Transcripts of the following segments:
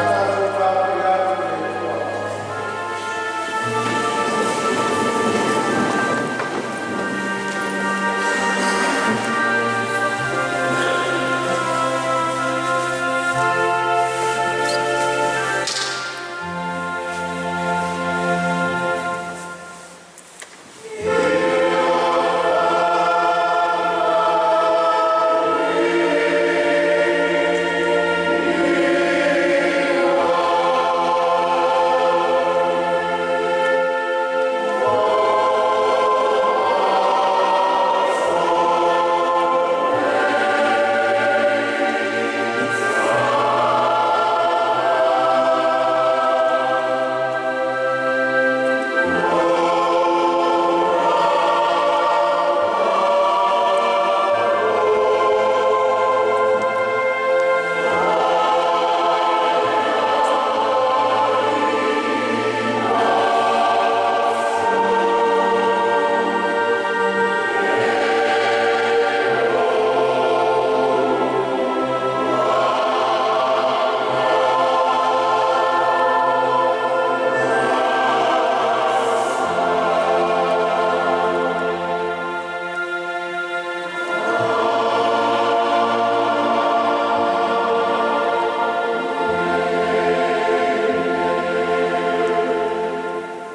Tatou faafeiloai atu i le Atua.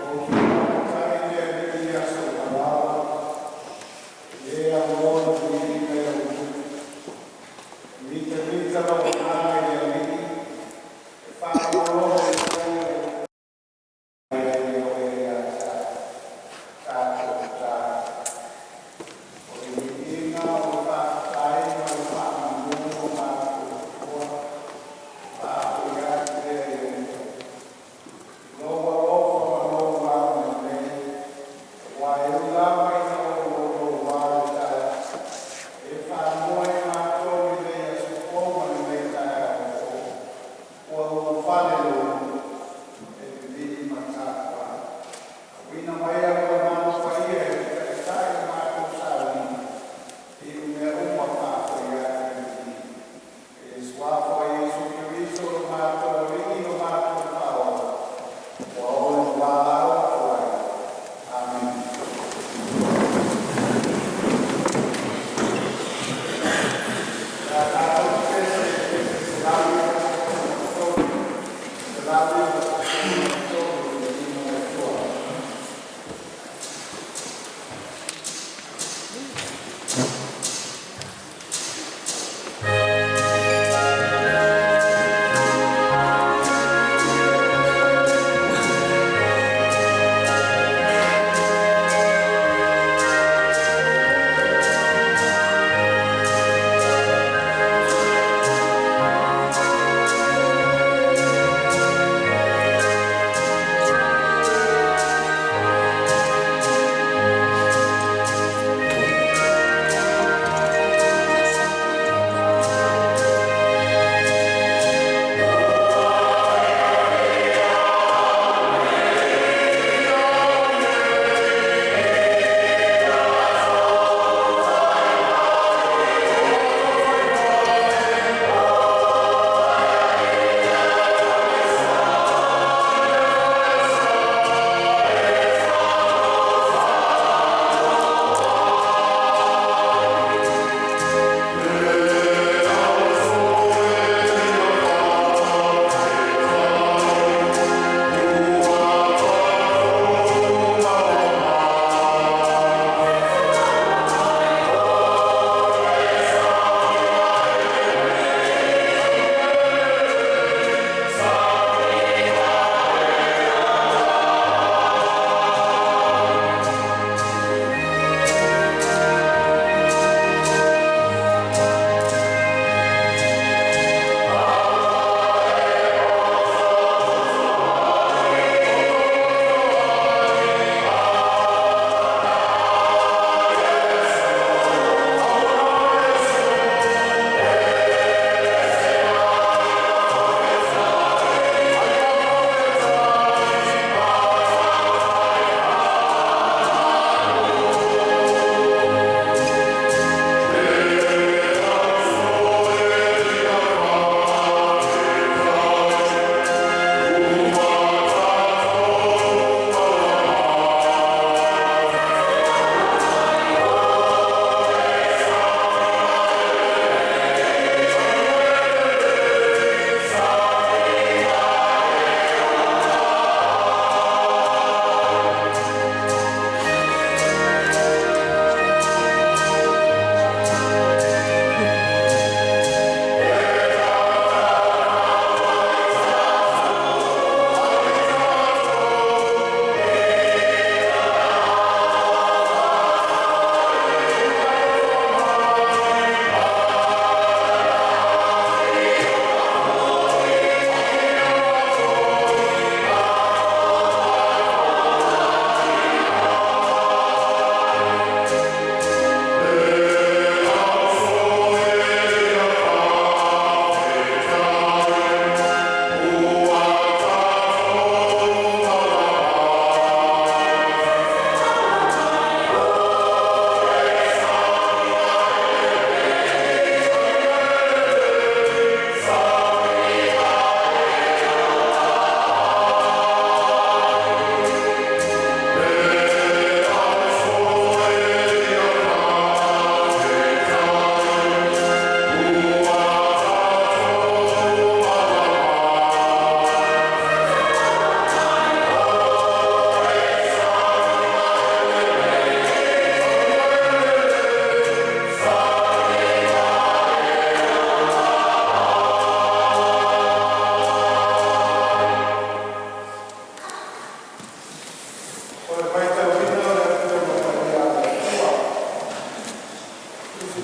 Ou te faafetai i le Alii i aso uma lava, e aunoa le viiga i lou upu. E mitamita lou agaga i le Alii, e faalogologo lelei ai oe ia te au. Tatou tatalo. O le viiga, o le faafetai ma le faamanu o matou Atua, e faafoi atu lea i le Atua, i lou alofa ma lou agalelei, aua e ui lava ina ou louloua le taeao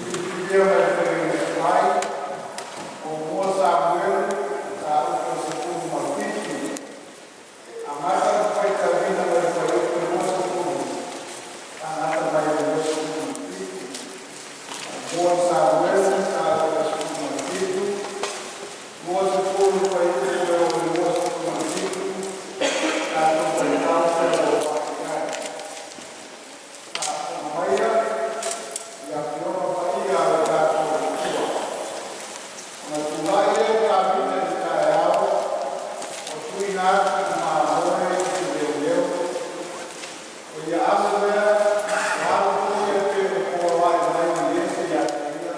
Filifilia ma le Faiga Tuai. 1 Samuelu 17, amata ona faitauina mai le fuaiupu 20 faagata mai le 27. 1 Samuelu 17, 20 le fuaiupu e oo i le 27, tatou faitau felauai'ai ai. Faafofoga maia i Afioga Paia a lo tatou Atua, ona tulai lea o Tavita i le taeao ua tuuina atu le mamoe i se leoleo, o ia alo lea ua alo foi e pei ona foai mai e Iese ia te ia.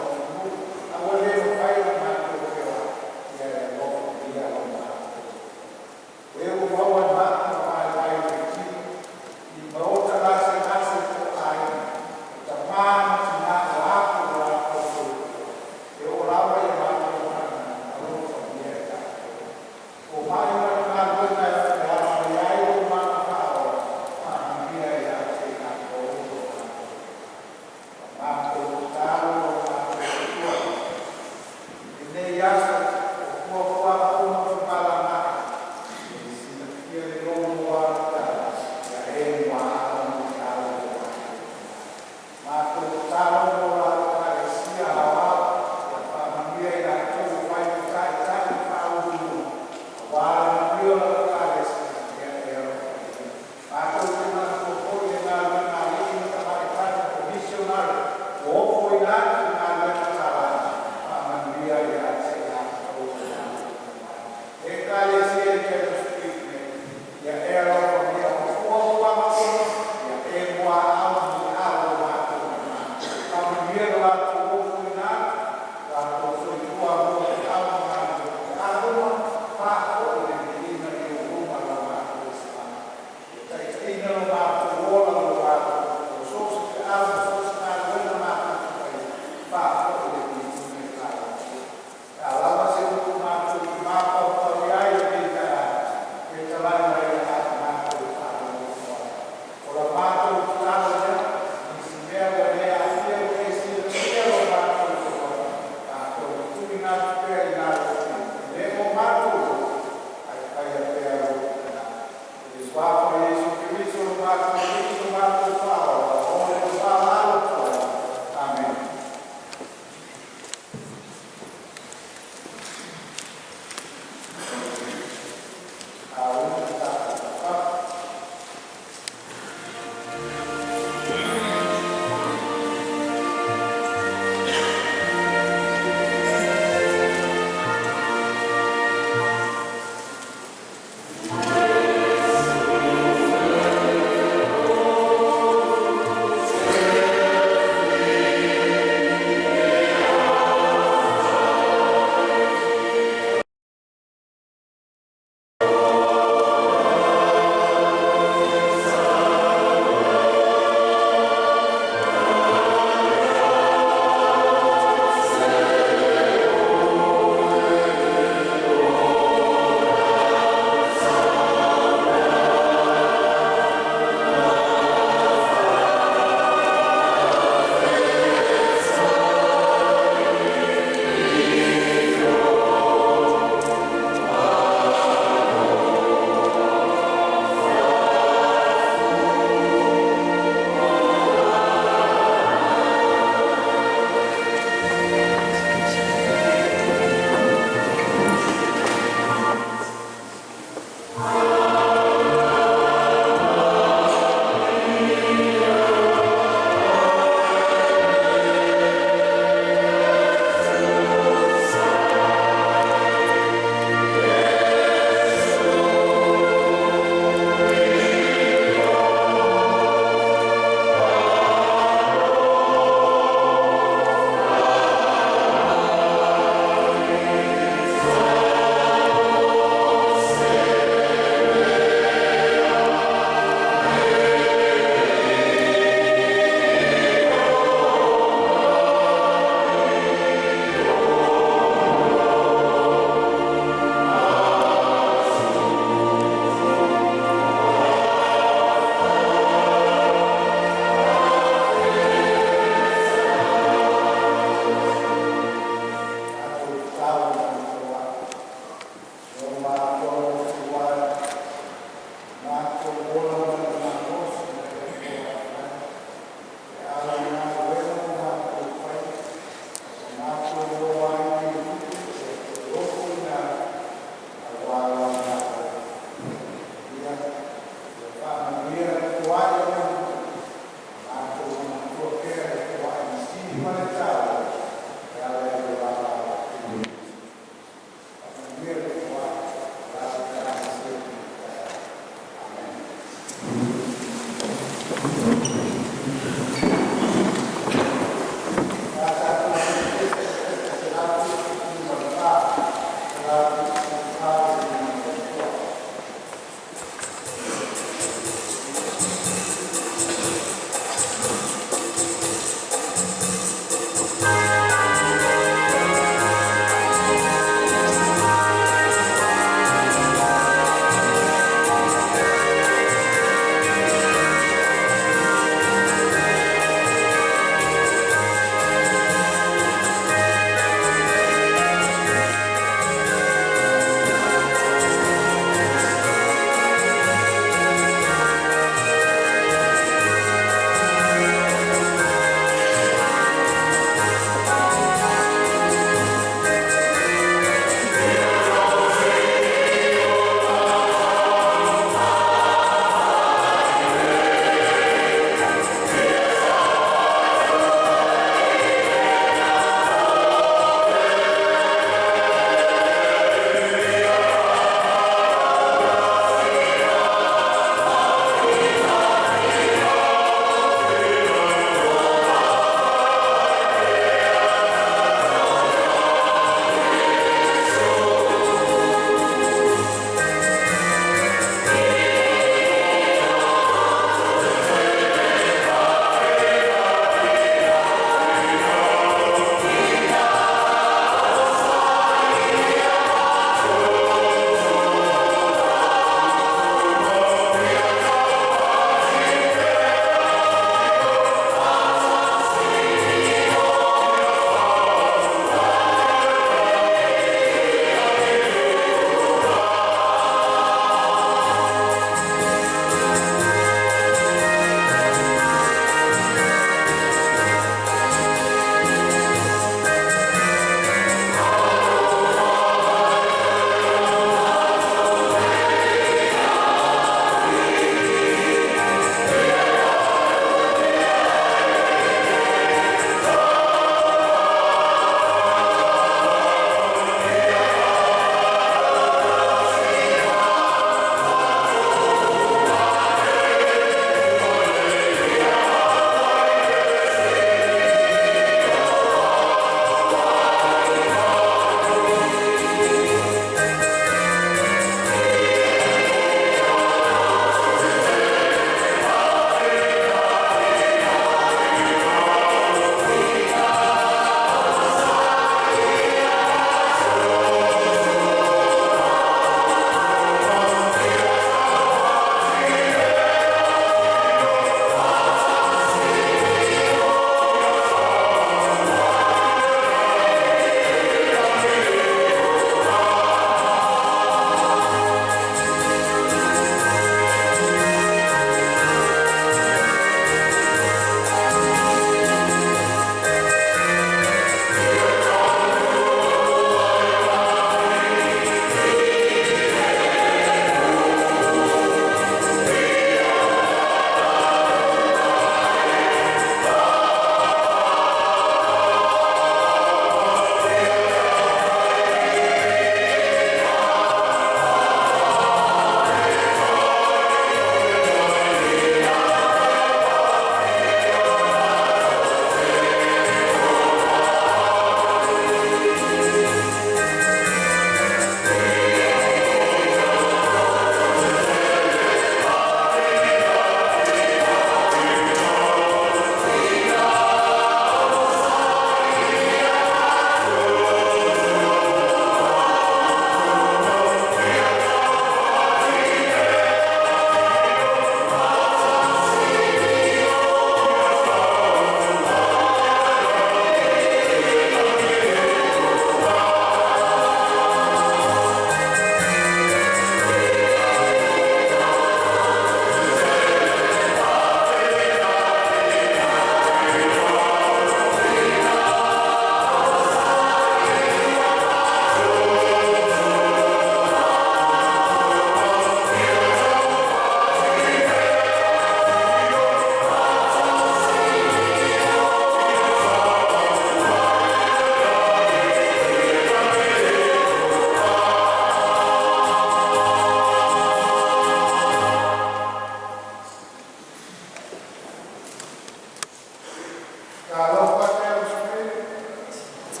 O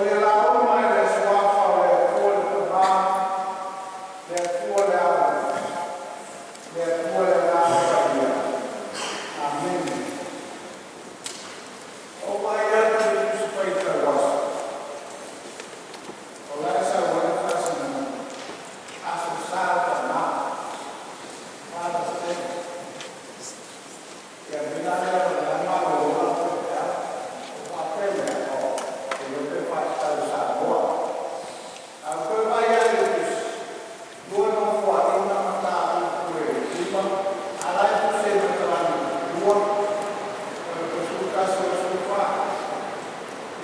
le lauga i le Suafa o le Atua le Tama, le Atua le Alo, le Atua le Agaga Paia. Amene. Ua ou vaai atu i le Tusi Faitau Aso, o la e sau ai le faasinoga Aso Sa o Tama, Father's Day. Ia mea la lea o le a malolo lau faifeau, o faapea mea, o le pe faatatau i Samoa. A ou toe vaai lava i le tusi, lua Nofoaiga mataupu e 5, a o la e tusi ai ma le talani 2 o le 11 24.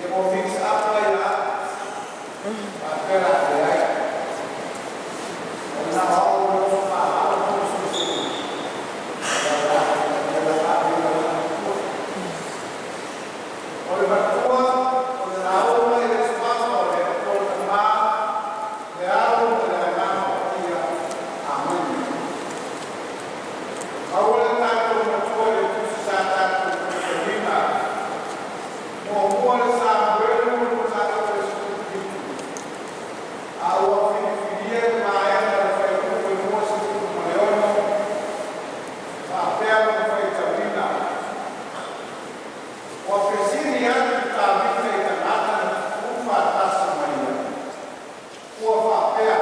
Ia ua mix up la ia au, faapea o le a leai. O na o au o le oso mama po o se O le matua, o le lauga i le suafa o le Atua le Tama, le Alo ma le Agaga Paia. Amene. Aua le tatou matua i le tusi sa tatou tausaliga. Muamua le Samuelu 17. A ua filifilia le vaega o le fuaiupu e 26 faapea lona faitauina. Ua fesili atu Tavita i tagata na tutupu faatasi ma ia. Ua faapea,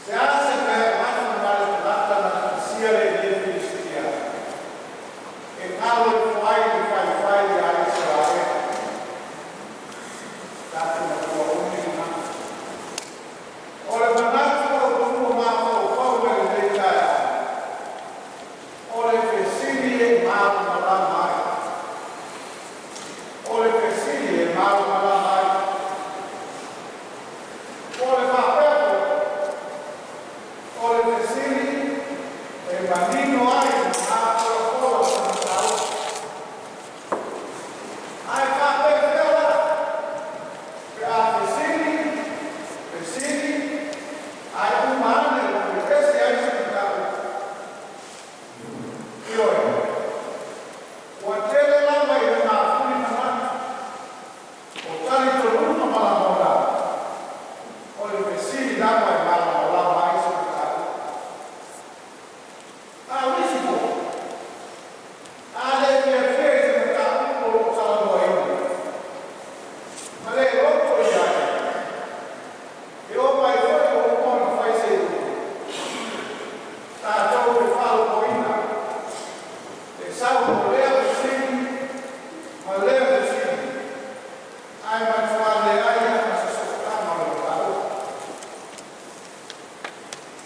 se a se mea e nafa ma le tagata na tausia le alii Filisitia, e galo ifo ai le faifai ia Isaraelu. Tatou matua umi lena. O le manatu o tupu mafaufau i lenei taeao, o le fesili e malamalama ai. O le fesili e malamalama ai. O le faapea foi, o le fesili e manino ai ma afolafola sa mataupu. Ae faapefea la, pe a fesili, fesili, ae uma ane ua ese ai se mataupu. Ioe, ua tele lava ina mafuli manatu, o talitonuga ma lagona, o le fesili lava e malamalama ai se mataupu. A o nisi foi, a le fiafia i se mataupu o lo o talanoaina, ma le loto i ai, e oo mai foi ua uma ona fai se iuga, tatou te faalogoina e sau o lea fesili ma lea fesili, ae matua leai lava ma se sootaga o le mataupu.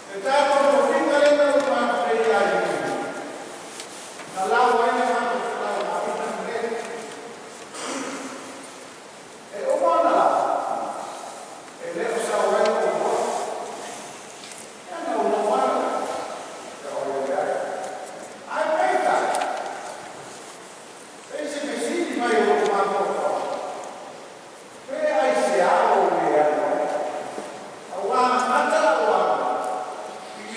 Le tatou tofiga lea na uma atu nei ia Iuni, na lau ai le matou felauaiga lenei. E uma ona lau, e le o sau ai lou igoa. Ia na ou nofo atu, ia o le leai. Ae peitai, e se fesili mai o lou mafaufau, pe aisea ua ou le alu ai. Aua amata lau alu i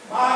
Ma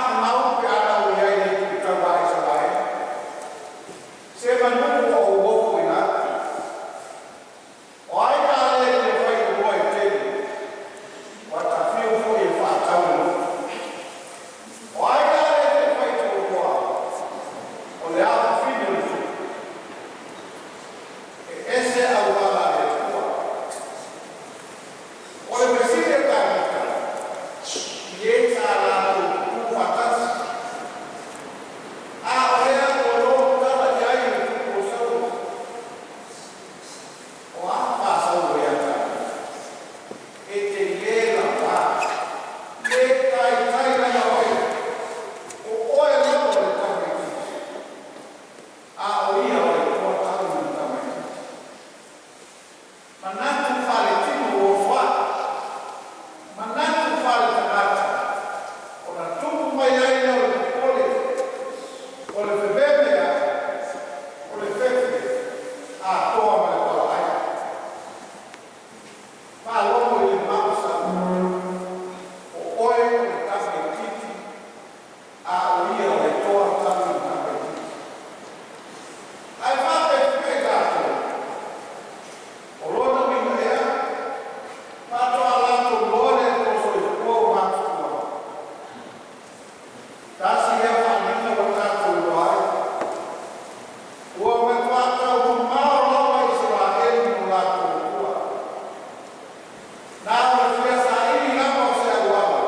Na o le fia saili lava o se auala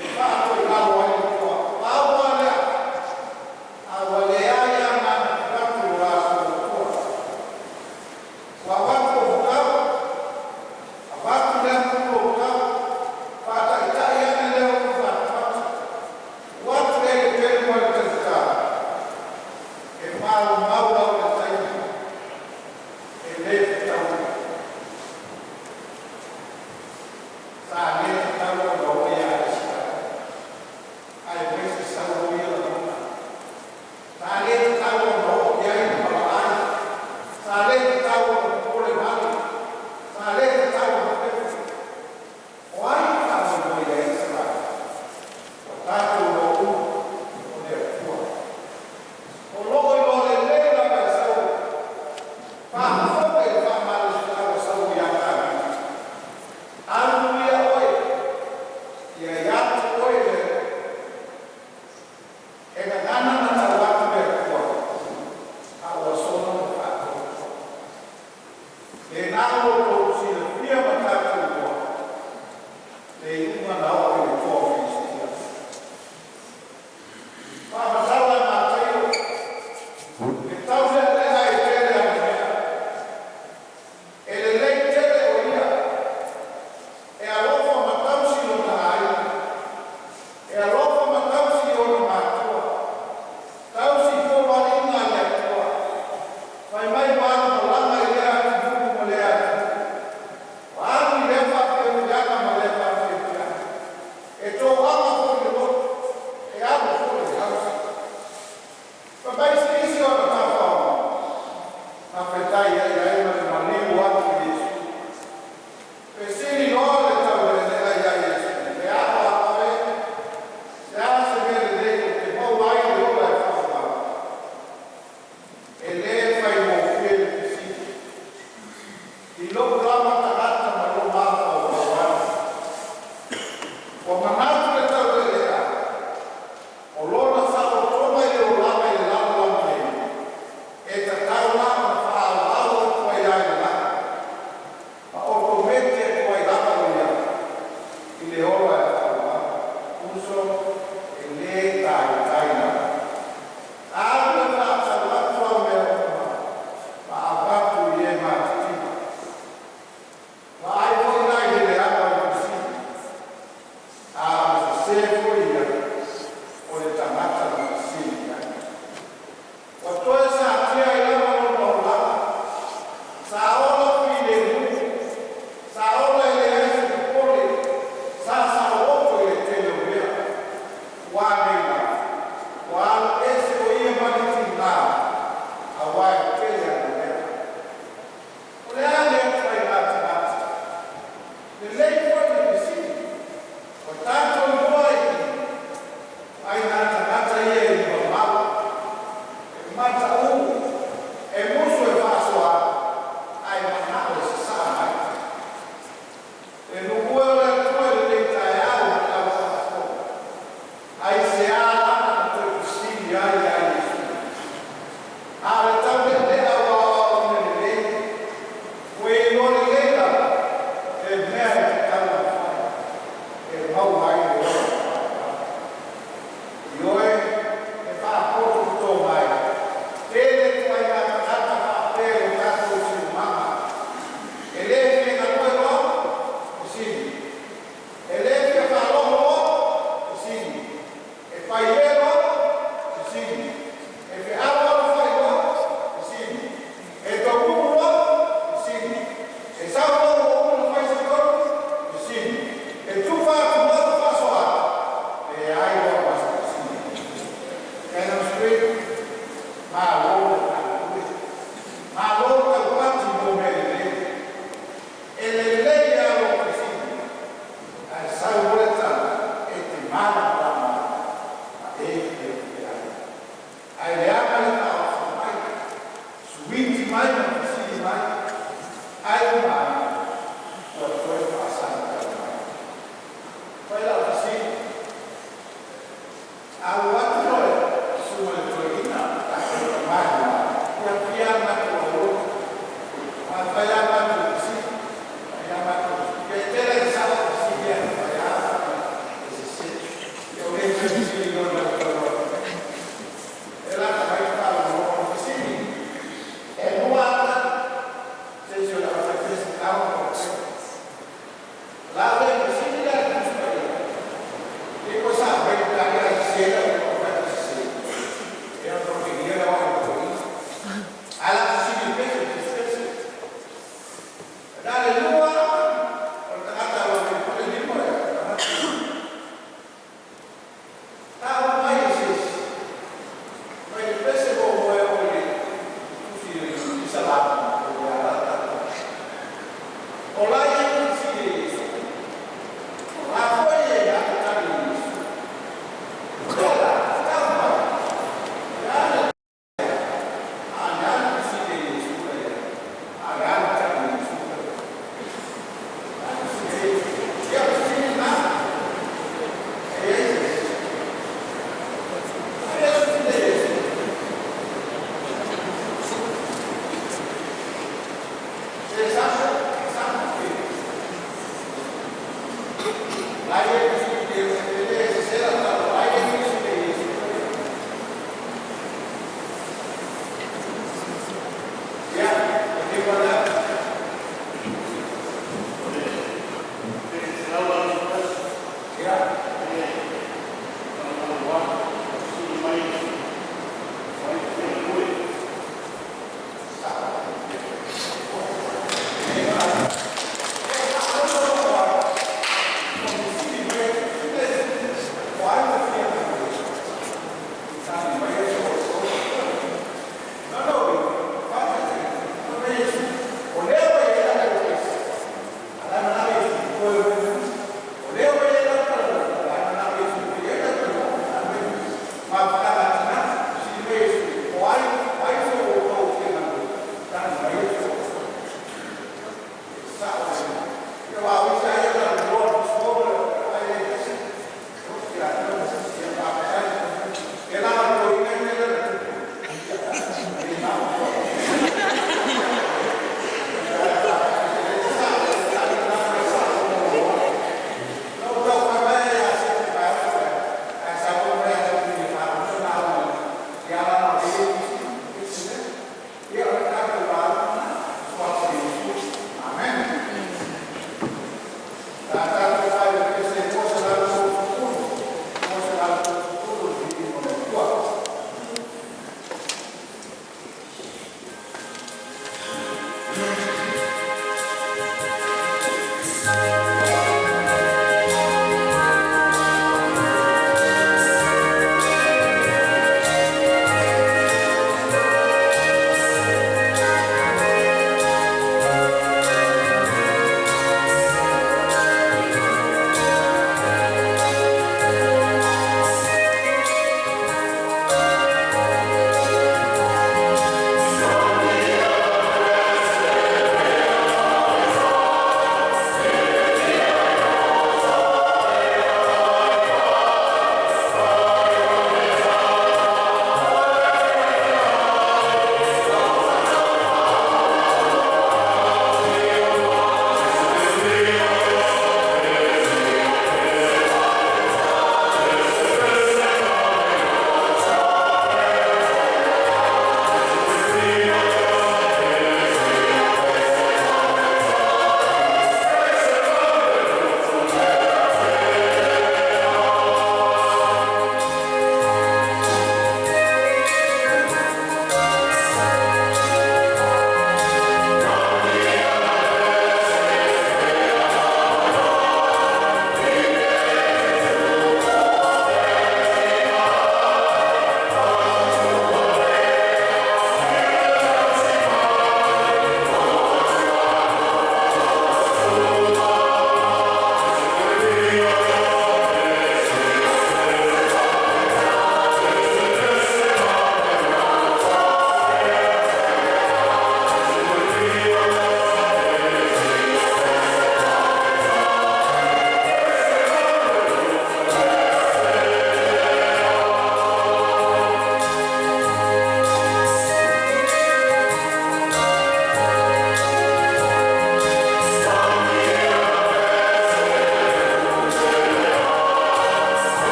e faatoilalo ai le toa, pau lava lea, a ua leai lava ma anatunatu i lo la soifua. Ua avatu o futau, avatu lea pulu o tau, faataitai ane lea upu fatufatu, ua atu i ai le telu ma le tafita, e maumau lava le taimi e le fetaui. Sa le tatau ona oo ia Isaraelu, aemaise Saulo ia lagona. Sa le tatau ona oo i ai le valaai. Sa le tatau ona popole vale. Sa le tatau ona fefe. O ai e faamoemoe i ai Isaraelu? Ua tatou iloa uma o le Atua. O lo o iloa lelei lava e Saulo. Faafofoga i le faamalosiau a Saulo ia Tavita. Alu ia oe, ia i atu oe le e gagana na tau atu le Atua, a ua sola na faatoatoa. Lena ua outou silafia ma tatou iloa le iuga na oo i le toa o Filisitia. Faamatala e Mataio, le taulealea e tele ana mea. E lelei tele o ia, e alofa ma tausi lona aiga, e alofa ma tausi ona matua, tausi poloaiga a le Atua. Fai mai ua alu malaga i lea atunuu ma lea atunuu, ua alu i lea faafiafiaga ma lea faafiafiaga. E toaga foi le loto, e alu foi le tausi. Fai mai isi ona tafaoga, na fetai ai ai ma le maliu atu i Iesu. Fesili loa le taulealea ia Iesu, e ao a oe, se a se mea lelei ou te maua ai le ola e faavavau? E le faigofie le fesili. I lou lava tagata ma lou mafaufau ai. Ua manatu le taulealea, o lona saolotoga i le olaga i le lalolagi nei, e tatau la ona faaauau atu ai lava i le lagi, ma otometi atu ai lava o ia i le ola e faavavau. Uso, e le taitai lava. Alu e faatau atu au mea uma, ma avatu i e matitiva. Vaai foi la i le leaga o le fesili, a o le sese foi ia o le tagata na fesili ai. Ua toe satia ai lava lona olaga. Sa ola filemu, sa ola e leai se popole, sa saoloto i le tele o mea. Ua a nei la? Ua alu ese o ia mai le tiga, auā e tele ana mea. O le a lea ituaiga tagata? Lelei foi le fesili. Ua tatou iloa i ai nā tagata ia e mamao, e mataū, e musu e faasoa, ae manao e sasaa mai. Le nuu e o le Atua i lenei taeao ma le ava faafofoga. Aisea lava na toe fesili ai ia Iesu? A o le taulealea ua aoaoina lelei, ua iloa lelei lava le mea e tatau.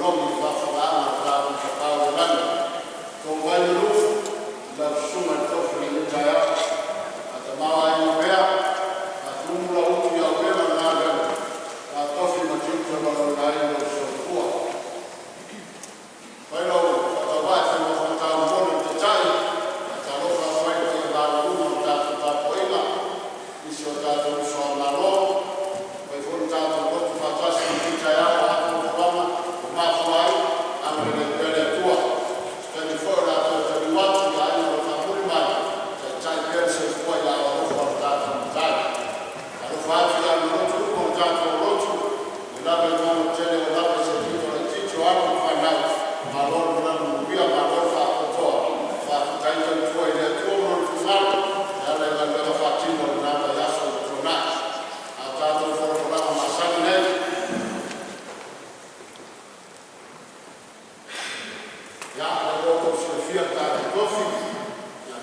nanogi i le faafofogaaga a lo tatou Tapaau i le Lagi. Tonu ai le lufu i lau Susuga i le Tofi i lenei taeao, faatamaoaiga pea, faatumu lau utu i auupega o le galuega faa-tofi ma tiute ua valaauina ai lou soifua. Fai lou faatauvaa e fai ma faatamamolu i le Taitai. E faatalofa atu ai i le paia maualuga o le tatou tapuaiga i si o tatou uso a Malo, ua mafai foi ona tatou lotu faatasi i lenei taeao. O a tulaga ua mafua ai, agalelei pea le Atua. O se taimi foi o le a toe taliu atu i aiga o lo o faapuli mai, taitai pea le soifua i aao alofa o lo tatou Matai. Alofa atu i alulotonu uma o le tatou lotu, mai lava i le manuatele e oo lava i se pito laitiiti o alo ma fanau, malo le lagi manuia, malo le faatoatoa. Faafetai tautua i le Atua ma Lona finagalo e ala i galuega faatino i lena vaiaso ua tuanai. A o tatou folafolaga masani nei, ia, o lea ua outou silafia le tatou tofi, ia